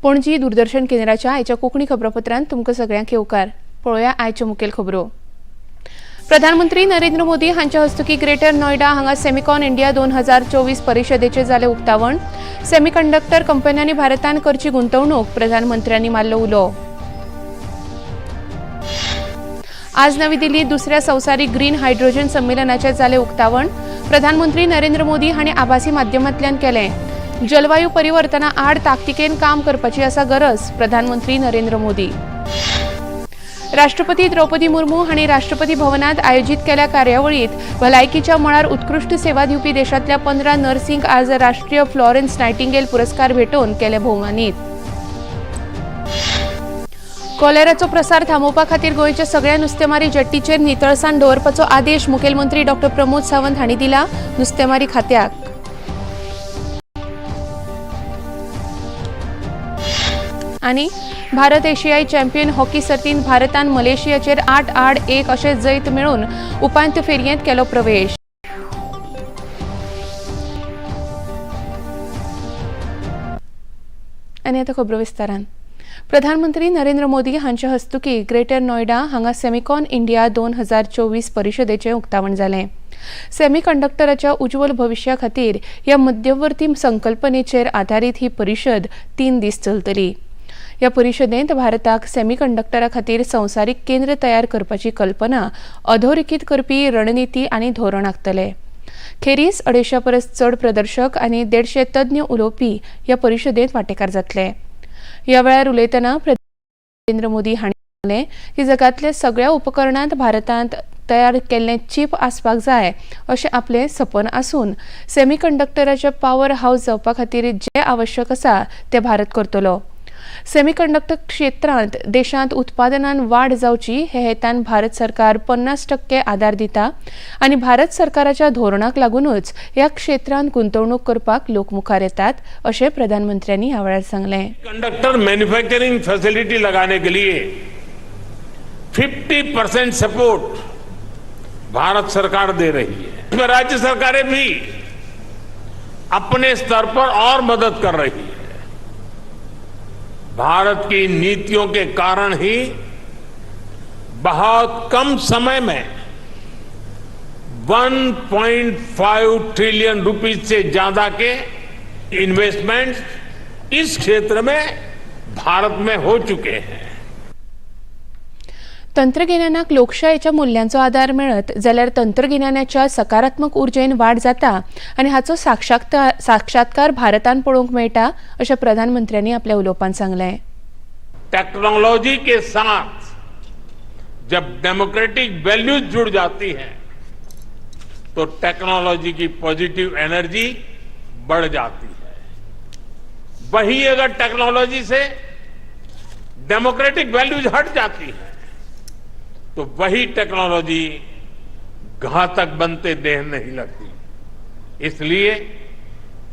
पणजी दूरदर्शन केंद्राच्या आयच्या कोंकणी खबरापत्रांत तुमकां सगळ्यांक येवकार. पळोवया आयच्यो मुखेल खबरो. प्रधानमंत्री नरेंद्र मोदी हांच्या हस्तुकी ग्रेटर नोयडा हांगा सेमिकॉन इंडिया 2024 परिशदेचें जालें उक्तावण. सेमीकंडक्टर कंपन्यांनी भारतान करची गुंतवणूक, प्रधानमंत्र्यांनी मारलो उलो. आज नवी दिल्लीत दुसऱ्या संवसारीक ग्रीन हायड्रोजन संमेलनाचें जालें उक्तावण. प्रधानमंत्री नरेंद्र मोदी हांणी आभासी माध्यमांतल्यान केलें. जलवायू परिवर्तना आड ताकतिकेन काम करपाची आसा गरज, प्रधानमंत्री नरेंद्र मोदी. राष्ट्रपती द्रौपदी मुर्मू हांणी राष्ट्रपती भवनात आयोजीत केल्या कार्यावळीत भलायकीच्या मळार उत्कृश्ट सेवा दिवपी देशांतल्या 15 नर्सींक आज राष्ट्रीय फ्लॉरेन्स नायटिंगेल पुरस्कार भेटोवन केले भोवमानीत. कॉलेराचो प्रसार थांबोवपा खातीर गोंयच्या सगळ्या नुस्तेमारी जेट्टीचेर नितळसाण दवरपाचो आदेश मुखेलमंत्री डॉ प्रमोद सावंत हांणी दिला नुस्तेमारी खात्याक. आनी भारत एशियाई चॅम्पियन हॉकी सर्तींत भारतान मलेशियाचेर 8-1 अशें जैत मेळोवन उपांत्य फेरयेंत केलो प्रवेश. आनी आतां खबरो विस्तारान. प्रधानमंत्री नरेंद्र मोदी हांच्या हस्तुकी ग्रेटर नोयडा हांगा सेमिकॉन इंडिया 2024 परिशदेचें उक्तावण जालें. सेमीकंडक्टराच्या उज्ज्वल भविश्या खातीर ह्या मध्यवर्ती संकल्पनेचेर आदारीत ही परिशद 3 दीस चलतली. ह्या परिशदेंत भारताक सेमीकंडक्टरा खातीर संवसारीक केंद्र तयार करपाची कल्पना अधोरेखीत करपी रणनिती आनी धोरण आंखतले. खेरीज 250 परस चड प्रदर्शक आनी 150 तज्ञ उलोवपी ह्या परिशदेंत वांटेकार जातले. ह्या वेळार उलयतना नरेंद्र मोदी हांणी सांगलें की जगांतल्या सगळ्या उपकरणांत भारतांत तयार केल्लें चीप आसपाक जाय अशें आपलें सपन आसून सेमीकंडक्टराचें पावर हावस जावपा खातीर जें आवश्यक आसा तें भारत करतलो. सेमीकंडक्टर क्षेत्रांत देशांत उत्पादनान वाड जावची हे हेतान भारत सरकार 50% आदार दिता आनी भारत सरकाराच्या धोरणाक लागूनच ह्या क्षेत्रांत गुंतवणूक करपाक लोक मुखार येतात अशें प्रधानमंत्र्यांनी ह्या वेळार सांगलें. कंडक्टर मैन्युफैक्चरिंग फैसिलिटी लगाने के लिए 50% सपोर्ट भारत सरकार दे रही है. इसमें राज्य सरकारें भी अपने स्तर पर और मदद कर रही है. भारत की नीतियों के कारण ही बहुत कम समय में 1.5 ट्रिलियन रुपीस से ज्यादा के इन्वेस्टमेंट इस क्षेत्र में भारत में हो चुके हैं. तंत्रगिन्यानाक लोकशायेच्या मुल्यांचो आदार मेळत जाल्यार तंत्रगिन्यानाच्या सकारात्मक उर्जेन वाड जाता आनी हाचो साक्षात्कार भारतान पळोवंक मेळटा अशें प्रधानमंत्र्यांनी आपल्या उलोवपांत सांगलें. टेक्नोलॉजी के साथ जब डेमोक्रेटिक वैल्यूज जुड़ जाती हैं तो टेक्नोलॉजी की पॉजिटिव एनर्जी बढ़ जाती है. वही अगर टेक्नोलॉजी से डेमोक्रेटिक वैल्यूज हट जाती है तो वही टेक्नोलॉजी घातक बनते देर नहीं लगती. इसलिए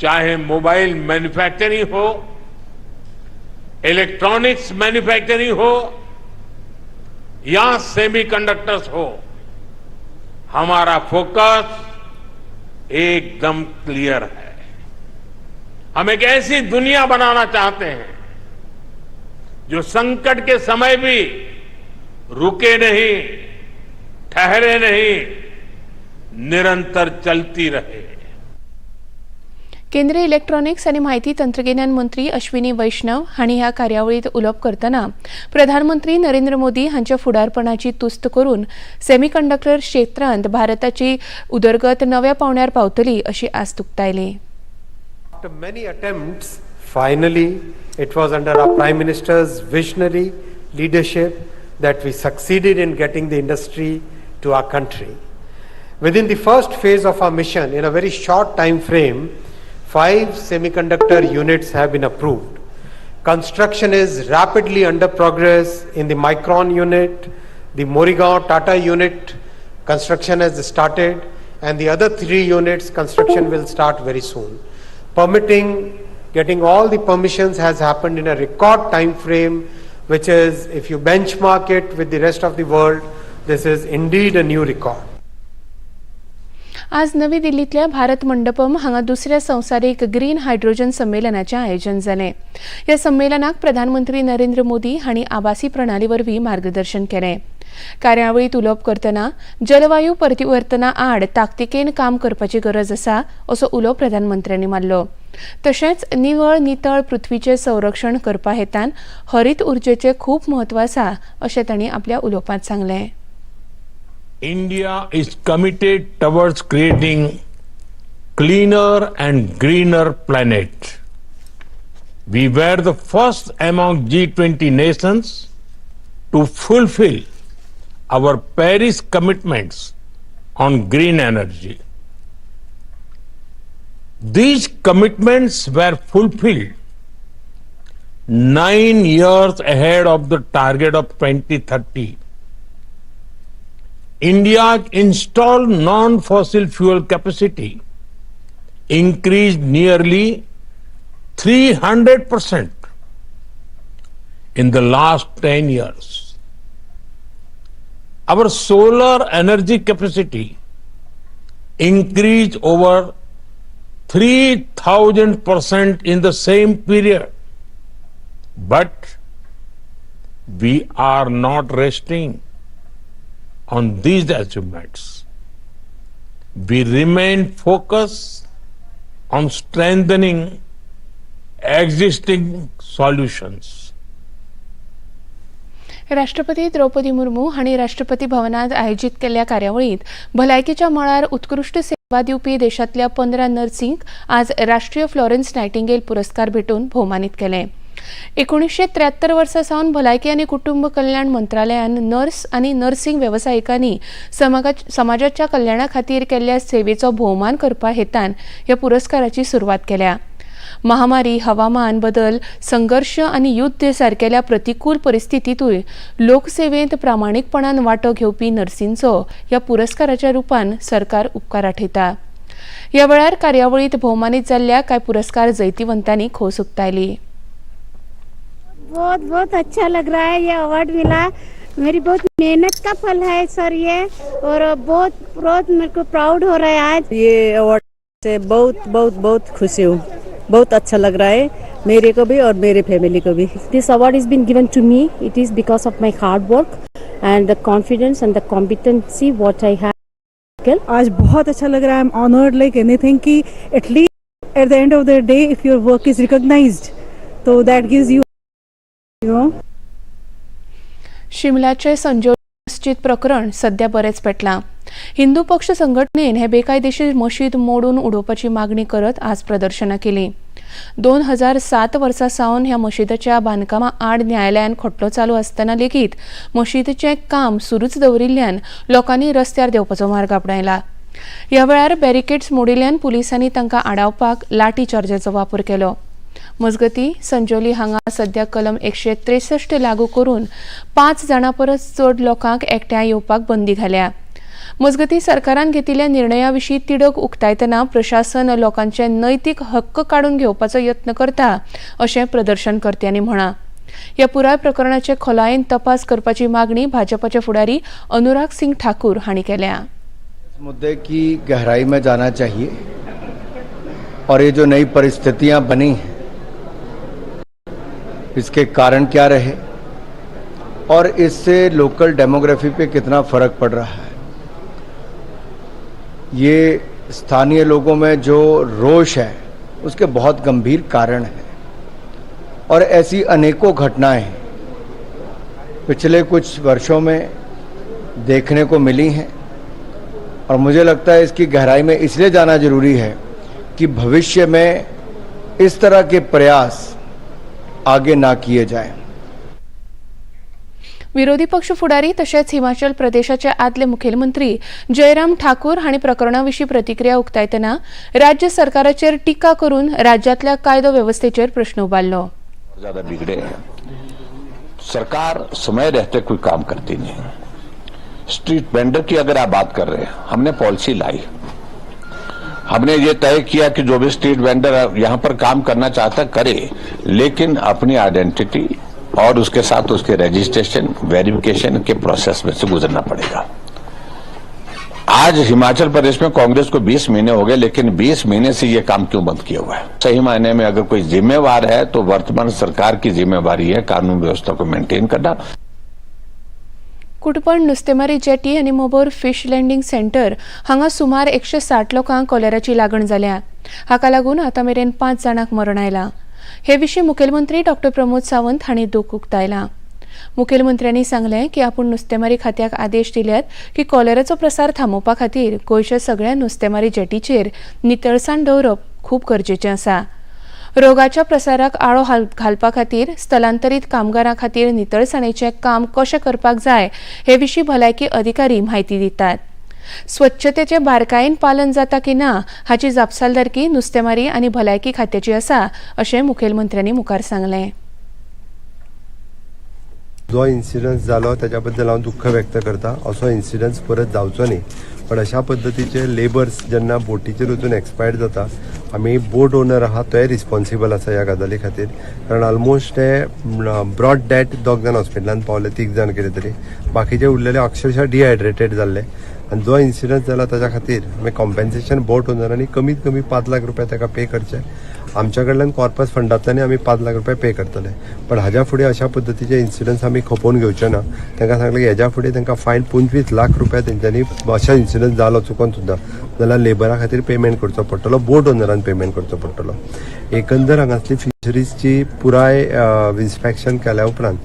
चाहे मोबाइल मैन्युफैक्चरिंग हो, इलेक्ट्रॉनिक्स मैन्युफैक्चरिंग हो या सेमीकंडक्टर्स हो, हमारा फोकस एकदम क्लियर है. हम एक ऐसी दुनिया बनाना चाहते हैं जो संकट के समय भी रुके नहीं, ठहरे नहीं, निरंतर चलती रहे. केंद्रीय इलेक्ट्रॉनिक्स आनी म्हायती तंत्रगिन्यान मंत्री अश्विनी वैष्णव हांणी ह्या कार्यावळींत उलोवप करतना प्रधानमंत्री नरेंद्र मोदी हांच्या फुडारपणाची तुस्त करून सेमीकंडक्टर क्षेत्रांत भारताची उदरगत नव्या पावंड्यार पावतली अशी आस्त उक्तायली. After many attempts, finally, it was under our Prime Minister's visionary leadership that we succeeded in getting the industry to our country. Within the first phase of our mission, in a very short time frame, 5 semiconductor units have been approved. Construction is rapidly under progress in the Micron unit, the Morigaon Tata unit construction has started, and the other 3 units construction will start very soon. Permitting, getting all the permissions has happened in a record time frame, which is, if you benchmark it with the rest of the world, this is indeed a new record. आज नवी दिल्लींतल्या भारत मंडपम हांगा दुसऱ्या संवसारीक green hydrogen संमेलनाचें आयोजन जालें. ह्या संमेलनाक प्रधानमंत्री नरेंद्र मोदी हांणी आभासी प्रणाली वरवीं मार्गदर्शन केलें. कार्यावळींत उलोवप करतना जलवायू परिवर्तना आड ताकतिकेन काम करपाची गरज आसा असो उलो प्रधानमंत्र्यांनी मारलो. तशेंच निवळ नितळ पृथ्वीचें संरक्षण करपा हेतान हरीत उर्जेचें खूब म्हत्व आसा अशें तांणी आपल्या उलोवपांत सांगलें. India is committed towards creating cleaner and greener planet. We were the first among G20 nations to fulfill our Paris commitments on green energy. These commitments were fulfilled 9 years ahead of the target of 2030. India's installed non-fossil fuel capacity increased nearly 300% in the last 10 years. Our solar energy capacity increased over 3000% in the same period. But we are not resting on these achievements. We remain focused on strengthening existing solutions. राष्ट्रपती द्रौपदी मुर्मू हांणी राष्ट्रपती भवनात आयोजीत केल्ल्या कार्यावळींत भलायकेच्या मळार उत्कृश्ट सेवा दिवपी देशांतल्या 15 नर्सींक आज राष्ट्रीय फ्लॉरेन्स नायटिंगेल पुरस्कार भेटून भोवमानीत केले. 1973 वर्सा सावन भलायकी आनी कुटुंब कल्याण मंत्रालयान नर्स आनी नर्सिंग वेवसायिकांनी समाजाच्या कल्याणा खातीर केल्ल्या सेवेचो भोवमान करपा हेतान ह्या पुरस्काराची सुरवात केल्या. महामारी, हवामान बदल, संघर्श आनी युद्ध सारकेल्या प्रतिकूल परिस्थितींतूय लोकसेवेंत प्रामाणीकपणान वांटो घेवपी नर्सींचो ह्या पुरस्काराच्या रुपान सरकार उपकार आठयता. ह्या वेळार कार्यावळींत भोवमानीत जाल्ल्या कांय पुरस्कार जैतिवंतांनी खोस उक्तायली. बहुत बहुत अच्छा लग रहा है. ये अवार्ड मिला, मेरी बहुत मेहनत का फल है सर ये और बहुत बहुत मेरे को प्राउड हो रहा है आज. ये अवार्ड से बहुत बहुत बहुत खुशी हूँ. बहुत अच्छा लग रहा है मेरे को भी और मेरे फैमिली को भी. This award has been given to me. It is because of my hard work and the confidence and the competency what I have. आज बहुत अच्छा लग रहा है. I am honoured like anything कि at least at the end of the day, if your work is recognized, तो that gives you you know शिमल्याचे Sanjauli मस्जिद प्रकरण सध्या बरेंच पेटलां. हिंदू पक्ष संघटनेन हे बेकायदेशीर मशीद मोडून उडोवपाची मागणी करत आज प्रदर्शनां केलीं. 2007 वर्सा सावन ह्या मशिदाच्या बांदकामा आड न्यायालयान खटलो चालू आसतना लेगीत मशिदीचें काम सुरूच दवरिल्ल्यान लोकांनी रस्त्यार देंवपाचो मार्ग आपणायला. ह्या वेळार बॅरिकेड्स मोडिल्ल्यान पुलिसांनी तांकां आडावपाक लाठी चार्जाचो वापर केलो. मजगती, संजोली हांगा सध्या कलम 163 लागू करून 5 जाणां परस चड लोकांक एकठांय येवपाक बंदी घाल्या. मजगती, सरकारान घेतिल्ल्या निर्णया विशीं तिडक उक्तायतना प्रशासन लोकांचे नैतीक हक्क काडून घेवपाचो यत्न करता अशें प्रदर्शनकर्त्यांनी म्हळां. ह्या पुराय प्रकरणाचे खोलायेन तपास करपाची मागणी भाजपाचे फुडारी अनुराग सिंग ठाकूर हांणी केल्या. इस मुद्दे की गहराई में जाना चाहिए और ये जो नई परिस्थितियां बनी हैं, इसके कारण क्या रहे और इससे लोकल डेमोग्राफी पे कितना फ़र्क पड़ रहा है, ये स्थानीय लोगों में जो रोष है, उसके बहुत गंभीर कारण हैं और ऐसी अनेकों घटनाएं पिछले कुछ वर्षों में देखने को मिली हैं और मुझे लगता है इसकी गहराई में इसलिए जाना जरूरी है कि भविष्य में इस तरह के प्रयास आगे ना किए जाएं. विरोधी पक्ष फुडारी तशेंच हिमाचल प्रदेशाचे आदले मुखेलमंत्री जयराम ठाकूर हांणी प्रकरणा विशीं प्रतिक्रिया उक्तायतना राज्य सरकाराचेर टिका करून राज्यांतल्या कायदो वेवस्थेचेर प्रश्न उबारलो. ज्यादा बिगड़े हैं. सरकार समय रहते कोई काम करती नहीं. स्ट्रीट वेंडर की अगर आप बात कर रहे हैं, हमने पॉलिसी लाई. हमने ये तय किया कि जो भी स्ट्रीट वेंडर यहां पर काम करना चाहता करे, लेकिन अपनी आइडेंटिटी और उसके साथ उसके रजिस्ट्रेशन, वेरिफिकेशन के प्रोसेस में से गुजरना पड़ेगा. आज हिमाचल प्रदेश में कांग्रेस को 20 महीने हो गए, लेकिन 20 महीने से ये काम क्यों बंद किया हुआ है? सही मायने में अगर कोई जिम्मेवार है तो वर्तमान सरकार की जिम्मेवारी है कानून व्यवस्था को मेंटेन करना। कुटपण नुस्तेमारी जेटी आनी मोबोर फिश लँडींग सेंटर हांगा सुमार 160 लोकांक कॉलेराची लागण जाल्या. हाका लागून आतां मेरेन 5 जाणांक मरण आयलां. हे विशीं मुखेलमंत्री डॉक्टर प्रमोद सावंत हांणी दूख उक्तायला. मुखेलमंत्र्यांनी सांगलें की आपूण नुस्तेमारी खात्याक आदेश दिल्यात की कॉलेराचो प्रसार थांबोवपा खातीर गोंयच्या सगळ्या नुस्तेमारी जेटीचेर नितळसाण दवरप खूब गरजेचें आसा. रोगाच्या प्रसाराक आळो घालपा खातीर स्थलांतरीत कामगारां खातीर नितळसाणेचें काम कशें करपाक जाय हे विशीं भलायकी अधिकारी म्हायती दितात. स्वच्छतेचें बारकायेन पालन जाता की ना हाची जापसालदारकी नुस्तेमारी आनी भलायकी खात्याची आसा अशें मुखेलमंत्र्यांनी मुखार सांगलें. जो इन्सिडन्स जालो ताच्या बद्दल हांव दुख्ख व्यक्त करता. असो इन्सिडन्स परत जावचो न्ही, पण अशा पद्दतीचे लेबर्स जेन्ना बोटीचेर वचून एक्सपायर्ड जाता, आमी बोट ओनर आहा तोय रिस्पॉन्सिबल आसा ह्या गजाली खातीर, कारण ऑलमोस्ट ते ब्रॉड डॅड 2 जाण हॉस्पिटलान पावले, 3 जाण कितें तरी, बाकीचे उरलेले अक्षरशः डिहायड्रेटेड जाल्ले. आनी जो इन्सिडन्स जाला ताच्या खातीर आमी कॉम्पेन्सेशन बोट ओनरांनी कमीत कमी 5 लाख रुपया ताका पे करचे. आमच्या कडल्यान कॉर्पस फंडांतल्यान आमी 5 लाख रुपया पे करतले, पण हाज्या फुडें अशा पद्दतीचे इन्सिडन्स आमी खपोवन घेवचे ना. तांकां सांगलें की हेज्या फुडें तांकां फायन 25 लाख रुपया तेंच्यांनी अशा इन्सिडन्स जालो चुकोन सुद्दां जाल्यार लेबरा खातीर पेमेंट करचो पडटलो, बोट ओनरान पेमेंट करचो पडटलो. एकंदर हांगासली फिशरीजची पुराय इन्स्पेक्शन केल्या उपरांत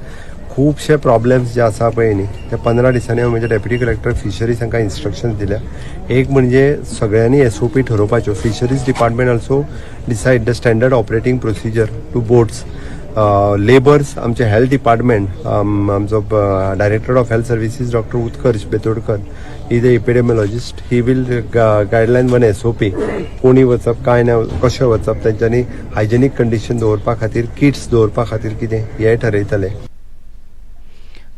खुबशे प्रॉब्लेम्स जे आसा पळय न्ही, ते 15 दिसांनी हांव म्हजे डेप्युटी कलेक्टर फिशरीज हांकां इन्स्ट्रक्शन्स दिल्या. एक म्हणजे सगळ्यांनी SOP ठरोवपाच्यो. Fisheries department also decide the standard operating procedure to boats, labours, आमचे हेल्थ डिपार्टमेंट, आमचो director of health services doctor Utkarsh Betodkar is the epidemiologist, he will guideline one SOP, कोणी वचप काय ना कशें वचप, तेंच्यांनी हायजेनीक कंडिशन दवरपा खातीर किट्स दवरपा खातीर कितें हें ठरयतले.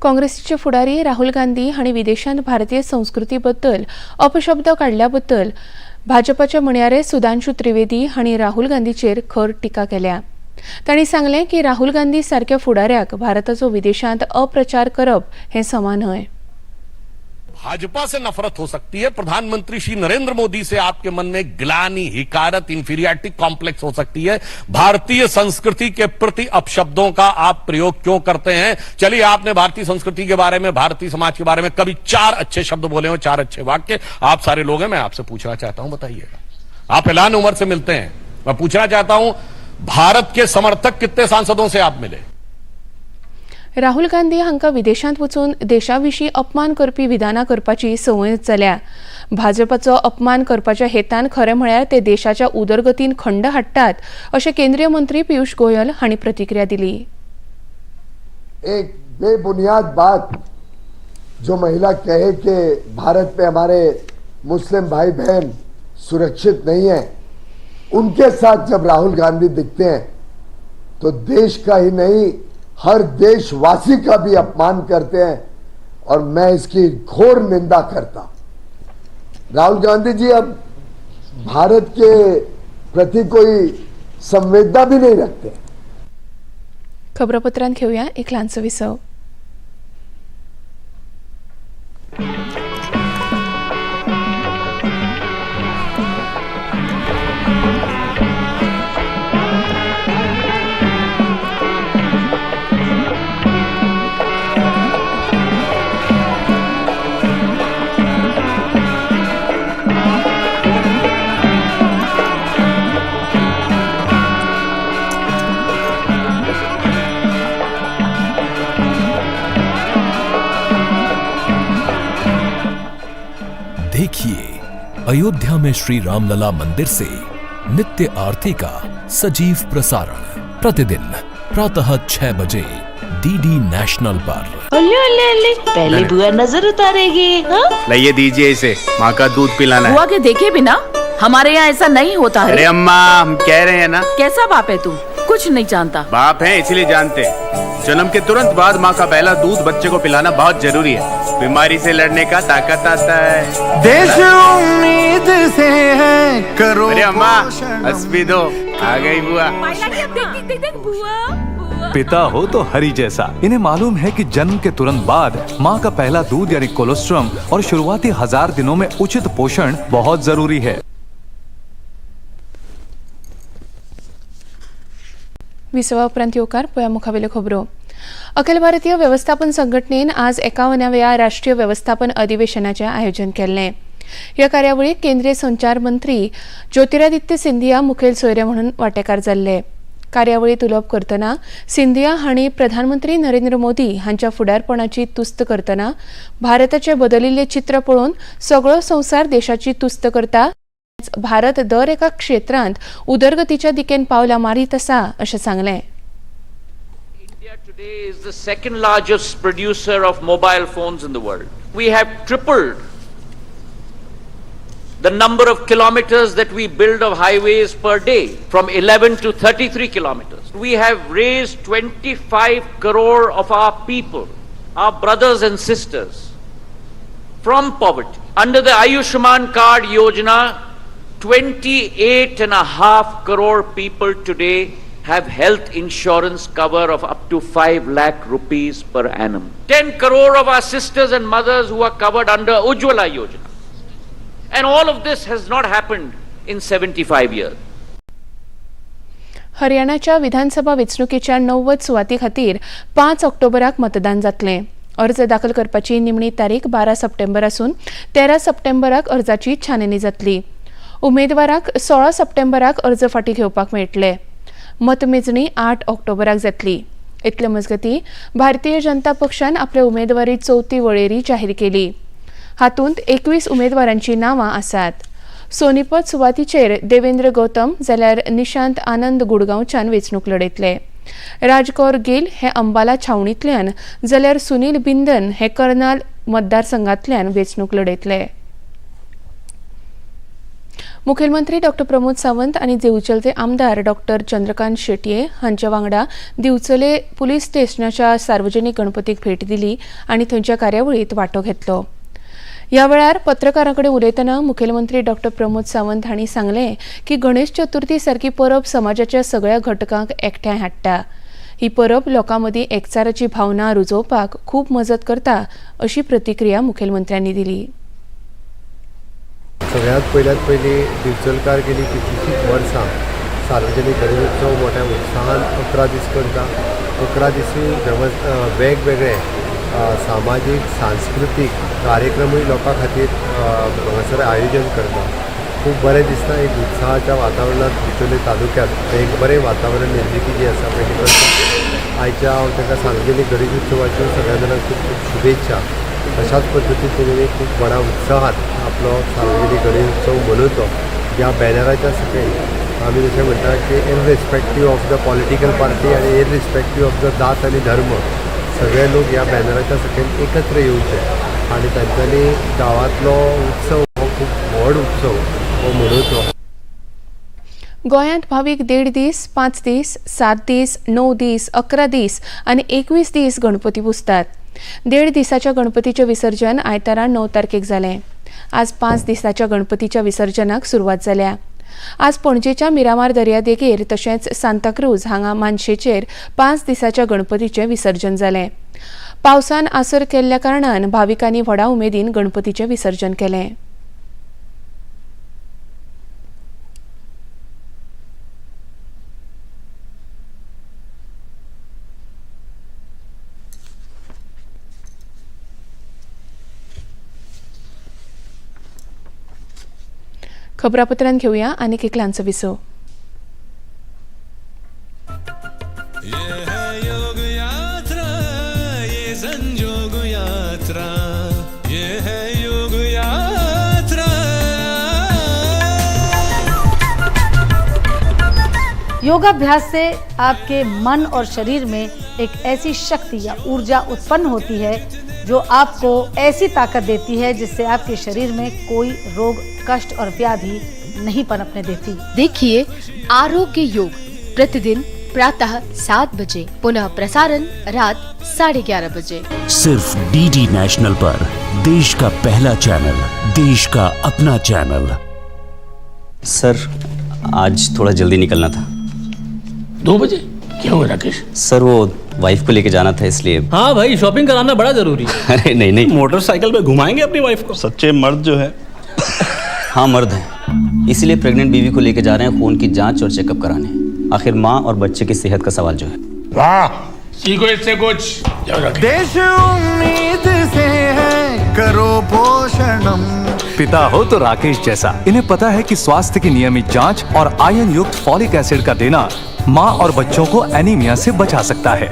काँग्रेसीचे फुडारी राहुल गांधी हांणी विदेशांत भारतीय संस्कृती बद्दल अपशब्द काडल्याबद्दल भाजपाचे म्हणयारे सुधांशु त्रिवेदी हांणी राहुल गांधीचेर खर टिका केल्या. तांणी सांगलें की राहुल गांधी सारक्या फुडाऱ्याक भारताचो विदेशांत अप्रचार करप हें समा न्हय. भाजपा से नफरत हो सकती है, प्रधानमंत्री श्री नरेंद्र मोदी से आपके मन में ग्लानि, हिकारत, इंफीरियरिटी कॉम्प्लेक्स हो सकती है। भारतीय संस्कृति के प्रति अपशब्दों का आप प्रयोग क्यों करते हैं? चलिए, आपने भारतीय संस्कृति के बारे में, भारतीय समाज के बारे में कभी 4 अच्छे शब्द बोले हो, 4 अच्छे वाक्य। आप सारे लोग हैं, मैं आपसे पूछना चाहता हूं, बताइएगा, आप ऐलान उमर से मिलते हैं, मैं पूछना चाहता हूं, भारत के समर्थक कितने सांसदों से आप मिले? राहुल गांधी हांकां विदेशांत वचून देशा विशीं अपमान करपी विधानां करपाची संवय जाल्या. भाजपाचो अपमान करपाच्या हेतान खरें म्हळ्यार ते देशाच्या उदरगतीन खंड हाडटात अशें केंद्रीय मंत्री पियूष गोयल हांणी प्रतिक्रिया दिली. एक बेबुनियाद बात जो महिला कहे कि भारत में हमारे मुस्लिम भाई बहन सुरक्षित नहीं है, उनके साथ जब राहुल गांधी दिखते हैं तो देश का ही नहीं हर देशवासी का भी अपमान करते हैं और मैं इसकी घोर निंदा करता। राहुल गांधी जी अब भारत के प्रति कोई संवेदना भी नहीं रखते। खबरपत्रांत घेऊया एक ल्हानसो विसव. देखिए अयोध्या में श्री रामलला मंदिर से नित्य आरती का सजीव प्रसारण प्रतिदिन प्रातः 6 बजे डीडी नेशनल पर। ओले ओले ओले, पहले बुआ नजर उतारेगी। हाँ? लाइए दीजिए इसे, माँ का दूध पिलाना है। बुआ के देखे बिना हमारे यहाँ ऐसा नहीं होता है। अरे अम्मा, हम कह रहे हैं ना। कैसा बाप है तू, कुछ नहीं जानता। बाप है इसलिए जानते। जन्म के तुरंत बाद माँ का पहला दूध बच्चे को पिलाना बहुत जरूरी है। बीमारी से लड़ने का ताकत आता है। देश उम्मीद से है करो। अरे अम्मा हंस भी दो, आ गई बुआ। देख देख देख बुआ बुआ। पिता हो तो हरि जैसा। इन्हें मालूम है कि जन्म के तुरंत बाद माँ का पहला दूध यानी कोलोस्ट्रम और शुरुआती 1000 दिनों में उचित पोषण बहुत जरूरी है। विसवा उपरांत येवकार पळया मुखावेल्यो खबरो। अखिल भारतीय वेवस्थापन संघटनेन आज 51व्या राष्ट्रीय वेवस्थापन अधिवेशनाचें आयोजन केल्लें। ह्या कार्यावळीक केंद्रीय संचार मंत्री ज्योतिरादित्य सिंधिया मुखेल सोयरे म्हणून वांटेकार जाल्ले। कार्यावळींत उलोवप करतना सिंधिया हांणी प्रधानमंत्री नरेंद्र मोदी हांच्या फुडारपणाची तुस्त करतना भारताचें बदलिल्लें चित्र पळोवन सगळो संवसार देशाची तुस्त करता, भारत दर एका क्षेत्रांत उदरगतीच्या दिकेन पावलां मारीत आसा अशें सांगलें। India today is the second largest producer of mobile phones in the world. We have tripled the number of kilometers that we build of highways per day from 11 to 33 kilometers. We have raised 25 crore of our people, our brothers and sisters, from poverty. Under the Ayushman Card Yojana, 28.5 crore people today have health insurance cover of up to 5 lakh rupees per annum. 10 crore of our sisters and mothers who are covered under Ujjwala Yojana. And all of this has not happened in 75 years. हरियाणाच्या विधानसभा वेंचणुकेच्या 90 सुवाती खातीर 5 ऑक्टोबराक मतदान जातलें। अर्ज दाखल करपाची निमणी तारीख 12 सप्टेंबर आसून 13 सप्टेंबराक अर्जाची छाननी जातली। उमेदवाराक 16 सप्टेंबराक अर्ज फाटीं घेवपाक मेळटले। मतमेजणी 8 ऑक्टोबराक जातली। इतले मजगतीं भारतीय जनता पक्षान आपल्या उमेदवारी चवथी वळेरी जाहीर केली। हातूंत 21 उमेदवारांची नांवां आसात। सोनीपत सुवातीचेर देवेंद्र गौतम जाल्यार निशांत आनंद गुडगांवच्यान वेंचणूक लढयतले। राजकौर गिल हे अंबाला छावणींतल्यान जाल्यार सुनील बिंदन हे कर्नाल मतदारसंघांतल्यान वेंचणूक लढयतले। मुखेलमंत्री डॉ प्रमोद सावंत आनी दिवचलचे आमदार डॉ चंद्रकांत शेटये हांच्या वांगडा दिवचले पुलीस स्टेशनाच्या सार्वजनिक गणपतीक भेट दिली आनी थंयच्या कार्यावळींत वांटो घेतलो। ह्या वेळार पत्रकारां कडेन उलयतना मुखेलमंत्री डॉ प्रमोद सावंत हांणी सांगलें की गणेश चतुर्थी सारकी परब समाजाच्या सगळ्या घटकांक एकठांय हाडटा। ही परब लोकां मदीं एकचाराची भावना रुजोवपाक खूब मजत करता अशी प्रतिक्रिया मुखेलमंत्र्यांनी दिली। सगळ्यात पयल्यात पयलीं दिवचलकार गेली कितलींशींच वर्सां सार्वजनीक गणेशोत्सव मोठ्या उत्साहान 11 दीस करता। 11 दिसूय वेगवेगळे सामाजीक सांस्कृतीक कार्यक्रमूय लोकां खातीर हांगासर आयोजन करता। खूब बरें दिसता, एक उत्साहाच्या वातावरणांत दिवचले तालुक्यांत एक बरें वातावरण निर्मिती जी आसा पळय ती करता। आयच्या हांव तांकां सार्वजनीक गणेशोत्सवाच्यो सगळ्या जाणांक खूब खूब शुभेच्छा। अशाच पद्दतीन तेणी खूब व्हडा उत्साहात आपलो सार्वजनीक गणेशोत्सव मनोवचो। ह्या बॅनराच्या सकयल आमी जशें म्हणटा की irrespective of the political party आनी इररिस्पेक्टीव ऑफ the जात आनी धर्म सगळे लोक ह्या बॅनराच्या सकयल एकत्र येवचे आनी तांच्यांनी गांवांतलो उत्सव हो खूब व्हड उत्सव हो मनोवचो। गोंयांत भावीक 1.5 दीस, 5 दीस, 7 दीस, 9 दीस, 11 दीस आनी 21 दीस गणपती पुजतात। 1.5 दिसाच्या गणपतीचें विसर्जन आयतारा 9 तारखेक जालें। आज 5 दिसाच्या गणपतीच्या विसर्जनाक सुरवात जाल्या। आज पणजेच्या मिरामार दर्यादेगेर तशेंच सांताक्रूज हांगा मानशेचेर 5 दिसाच्या गणपतीचें विसर्जन जालें। पावसान आसर केल्ल्या कारणान भाविकांनी व्हडा उमेदीन गणपतीचें विसर्जन केलें। खबरापत्रांत घेऊया आनीक एक ल्हानसो विसव। योगाभ्यास से आपके मन और शरीर में एक ऐसी शक्ति या ऊर्जा उत्पन्न होती है जो आपको ऐसी ताकत देती है जिससे आपके शरीर में कोई रोग, कष्ट और व्याधि नहीं पनपने देती। देखिए आरोग्य योग प्रतिदिन प्रातः 7 बजे, पुनः प्रसारण रात 11:30 बजे। सिर्फ डीडी नेशनल पर, देश का पहला चैनल, देश का अपना चैनल। सर आज थोड़ा जल्दी निकलना था। 2 बजे? क्या हुआ राकेश? सर वो वाइफ को लेके जाना था इसलिए। हाँ भाई, शॉपिंग कराना बड़ा जरूरी है। अरे नहीं नहीं, मोटरसाइकिल पे घुमाएंगे अपनी वाइफ को। सच्चे मर्द जो है। हाँ मर्द हैं, इसीलिए प्रेग्नेंट बीवी को लेके जा रहे हैं खून की जांच और चेकअप कराने। आखिर माँ और बच्चे की सेहत का सवाल जो है। वाह, सीखो इससे कुछ। देश उम्मीद से है, करो पोषणम। पिता हो तो राकेश जैसा। इन्हें पता है कि स्वास्थ्य की नियमित जांच और आयरन युक्त फॉलिक एसिड का देना माँ और बच्चों को एनीमिया से बचा सकता है।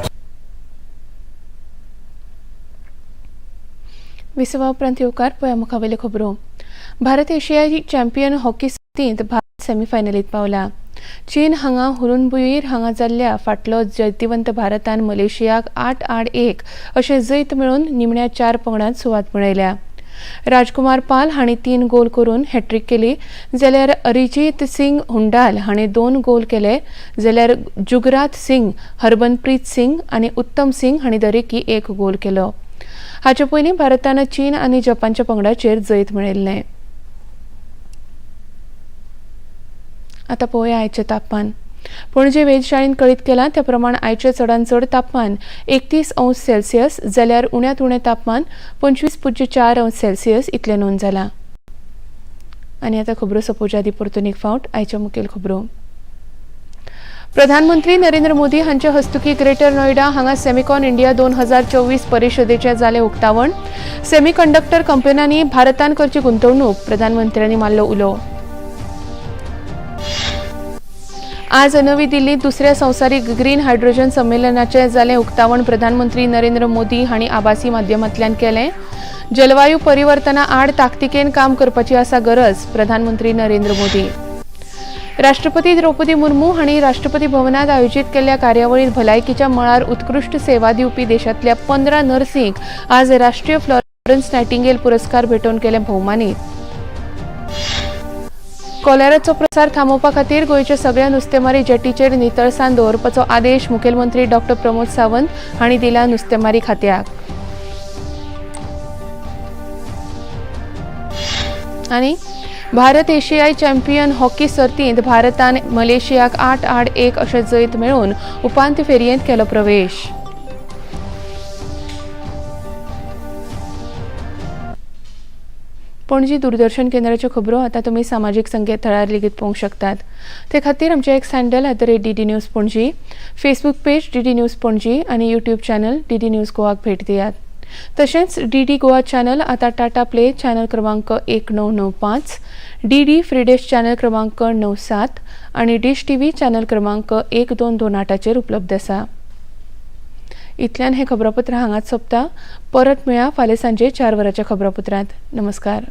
विसवा उपरांत येवकार पळया मुखावेल्यो खबरो। भारत एशियाई चॅम्पियन हॉकी सर्तींत भारत सेमीफायनलीत पावला। चीन हांगा हुरुनबुईर हांगा जाल्ल्या फाटलो जैतिवंत भारतान मलेशियाक 8-1 अशें जैत मेळोवन निमण्या 4 पंगडांत सुवात मेळयल्या। राजकुमार पाल हांणी 3 गोल करून हॅट्रीक केली, जाल्यार अरिजीत सिंग हुंडाल हांणी 2 गोल केले, जाल्यार जुगराज सिंग, हरमनप्रीत सिंग आनी उत्तम सिंग हांणी दरेकी 1 गोल केलो। हाचे पयलीं भारतान चीन आनी जपानच्या पंगडाचेर जैत मेळयल्लें। आतां पळोवया आयचें तापमान। पणजे वेधशाळेन कळीत केलां त्या प्रमाण आयचें चडांत चड तापमान 31 अंश सेल्सियस जाल्यार उण्यांत उणें तापमान 25.4 अंश सेल्सियस इतलें नोंद जालां। आनी आतां खबरो सोंपोवच्या आदीं परतून एक फावट आयच्यो मुखेल खबरो। प्रधानमंत्री नरेंद्र मोदी हांचे हस्तुकी ग्रेटर नोएडा हांगा सेमिकॉन इंडिया 2024 परिशदेचें जालें उक्तावण। सेमीकंडक्टर कंपन्यांनी भारतान करची गुंतवणूक, प्रधानमंत्र्यांनी मारलो उलो। आज नवी दिल्लीत दुसऱ्या संवसारीक ग्रीन हायड्रोजन संमेलनाचें जालें उक्तावण। प्रधानमंत्री नरेंद्र मोदी हांणी आभासी माध्यमांतल्यान केलें। जलवायू परिवर्तना आड ताकतिकेन काम करपाची आसा गरज, प्रधानमंत्री नरेंद्र मोदी। राष्ट्रपती द्रौपदी मुर्मू हांणी राष्ट्रपती भवनात आयोजीत केल्ल्या कार्यावळींत भलायकीच्या मळार उत्कृश्ट सेवा दिवपी देशांतल्या 15 नर्सींक आज राष्ट्रीय फ्लॉरन्स नायटिंगेल पुरस्कार भेटोवन केलें भोवमानीत। कॉलेराचो प्रसार थांबोवपा खातीर गोंयच्या सगळ्या नुस्तेमारी जेटीचेर नितळसाण दवरपाचो आदेश मुखेलमंत्री डॉ प्रमोद सावंत हांणी दिला नुस्तेमारी खात्याक। आनी भारत एशियाई चॅम्पियन हॉकी सर्तींत भारतान मलेशियाक 8-1 अशें जैत मेळोवन उपांत्य फेरयेंत केलो प्रवेश। पणजी दूरदर्शन केंद्राच्यो खबरो आतां तुमी सामाजीक संकेतथळार लेगीत पळोवंक शकतात। ते खातीर आमचें X handle @DD News Panaji, Facebook page DD News Panaji आनी यूट्यूब चॅनल DD news गोवाक भेट दियात। तशेंच DD Goa channel आतां टाटा प्ले चॅनल क्रमांक 1995, DD फ्रीडेश चॅनल क्रमांक 97 आनी डिश TV channel क्रमांक 1228चेर उपलब्ध आसा। इतल्यान हें खबरापत्र हांगाच सोंपता। परत मेळया फाल्यां सांजे 4 वरांच्या खबरापत्रांत। नमस्कार।